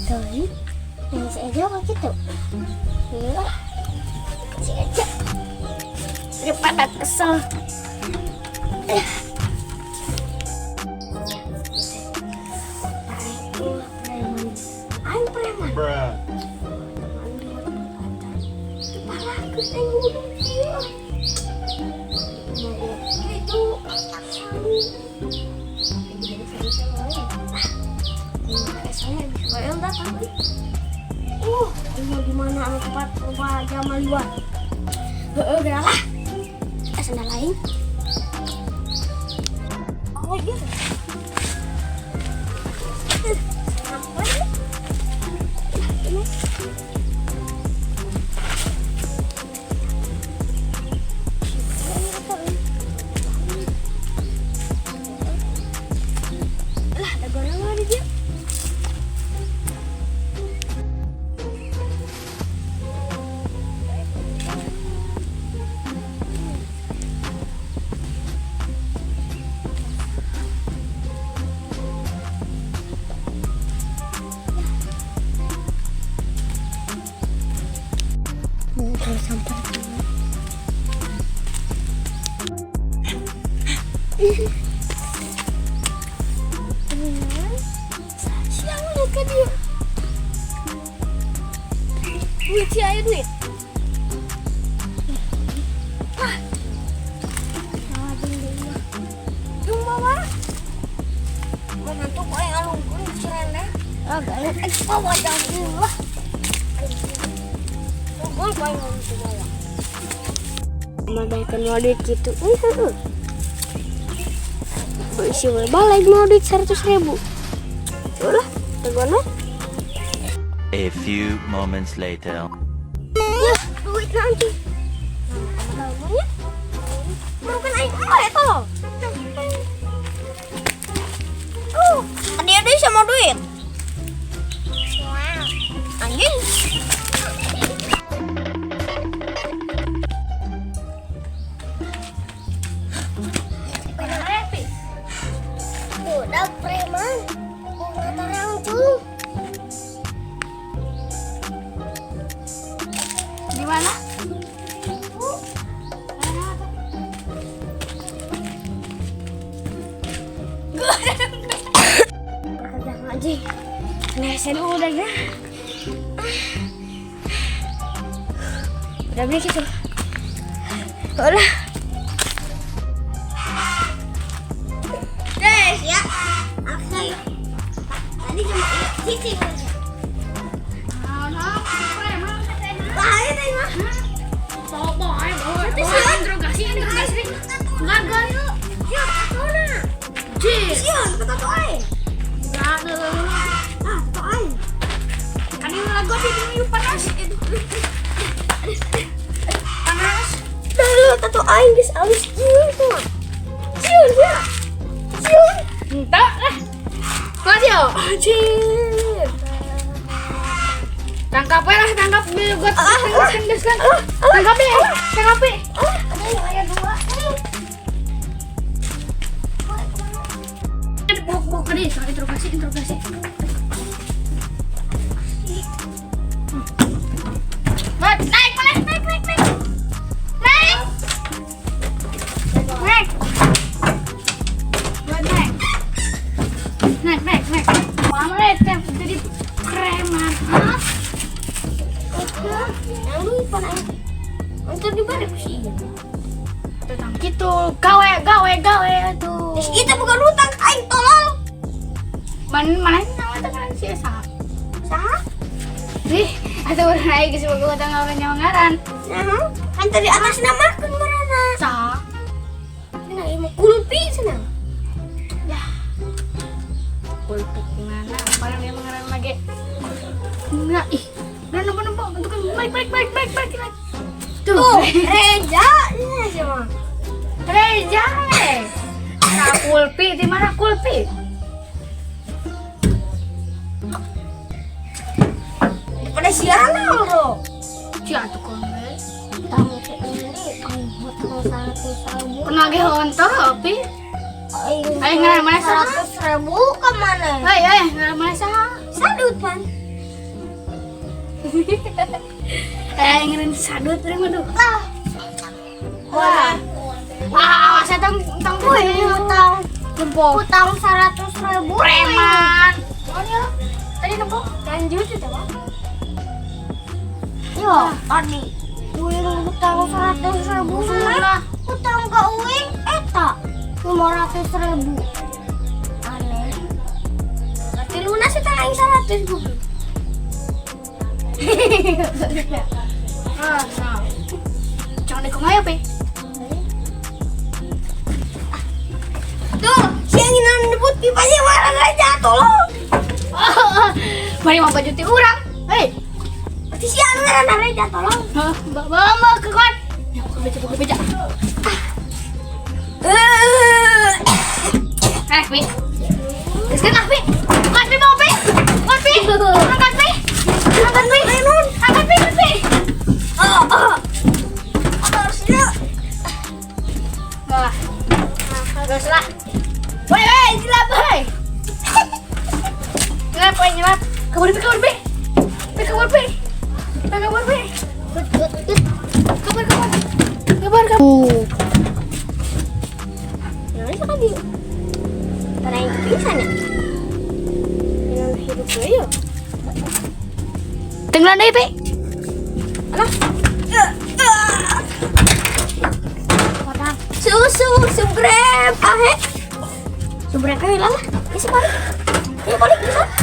Tuh, yang si Eja apa gitu? Iya. Si Eja. Daripada kesel. Preman. Aing preman. Bruh. Parah aing kudu kieu. Itu ini gimana anu tempat rumah jama liwat. Heeh, geura lah. Eh, sendal lain. Oh, iya. Apa ini? Ini. Lah, ada goreng di dia. Kalau sampai siang lihat ke dia. Duit si air duit. Ah. Yung bawa. Mana tuh kayak alungkeun si Rene. Ah, gak eh bawa jangan lah. Unggul kayak ngomong bawa. Mabaikan mau duit gitu. Heeh. Isi balik mau duit 100.000. Ulah, tegona. A few moments later. Ya, duit nanti. Namanya? Bukan aing apa ya tolong. Tadi ada sama duit. Anjing. Budak preman, bunga tarangcung. Di mana? Aja. Nah, saya udah ya. Udah beli gitu. Udah. Guys, ya. Oke. Tadi cuma sisi aja. Bahaya tadi mah. Bawa bawa interogasi interogasi. Enggak yuk. Yuk, tatona. Sion, tato aing. Enggak, Ah, tato aing. Kan ini lagu sih ini panas. Panas. Lalu tato aing geus alus kieu tuh. Cium ya. Cium. Entah lah. Masih yo. Anjir. Tangkap lah, tangkap buat gas. Tangkap ya, tangkap ya. Ada yang ada dua. Bok deh, interogasi interogasi. Naik, naik, naik, naik, naik. Naik. Naik. Buat naik. Naik, naik, naik. Mama jadi preman. Hah? Yang lupa aing. Antar di mana sih? Tentang gitu, gawe, gawe, gawe tuh. Terus kita bukan hutang aing tolol. Mana mana nama teman si Esa? Saha? Ih, atau naik sebagai utang gawe nyawa ngaran. Nah, kan tadi atas namakeun marana. Sa? Cenah ieu mah kulpi cenah. Ya. Kulpi gimana? Paling dia mengaran lagi. Enggak, ih. Udah nembak nembak, itu kan balik balik balik balik balik. Balik. Tuh, Tuh, Reja ini sih mah. Reja. Nah, kulpi di mana kulpi? Daripada siaran bro. Jatuh kon. Tamu ke ini, aing hutang 100.000. Kena ge hontor tapi. Aing Aing ngaran mana saha? 100.000 ke mana? Hei, hei, ngaran mana saha? Sadut pan. Eh, ngeureun sadut urang mah duh. Ah. Wah. Wah, awas ya tong tong. Wih, hutang. Nempo. Hutang 100 ribu. Preman. Oh ya. Tadi nempo. Lanjut itu, Bang. Yo, tadi uing hutang 100 ribu sama hutang ke uing eta 500 ribu. Aneh. Berarti lunas itu aing 100 ribu. Ah, nah. Jangan dikumaha ya, Pe. Tuh, si yang nyebut pipanya warna aja, tolong. Mari mau baju ti urang. Hei. Berarti si anu ngaranna Reja, tolong. Hah, bawa mau ke kon. Ya, buka beja, buka beja. Eh, Pi. Geus kan ah, Pi. Angkat, Pi, mau, Pi. Angkat, Pi. Angkat, Pi. Angkat, Pi. Angkat, Pi, angkat, Pi. Oh, oh. Harusnya. Wah. Geus lah. Woi, woi, silap, woi. Nyelap, woi, nyelap. Kabur, Pi, kabur, Pi. Pi, kabur, Pi. Pi, kabur, Pi. Kabur, kabur. Kabur, kabur. Nah, ini kan di Tanah yang pingsan ya? Yang hidup gue ya? Tenggelam deui, Pi. Alah. Susu, subrep, ahe. Subrep hilang lah. Bisa balik. Ya balik bisa.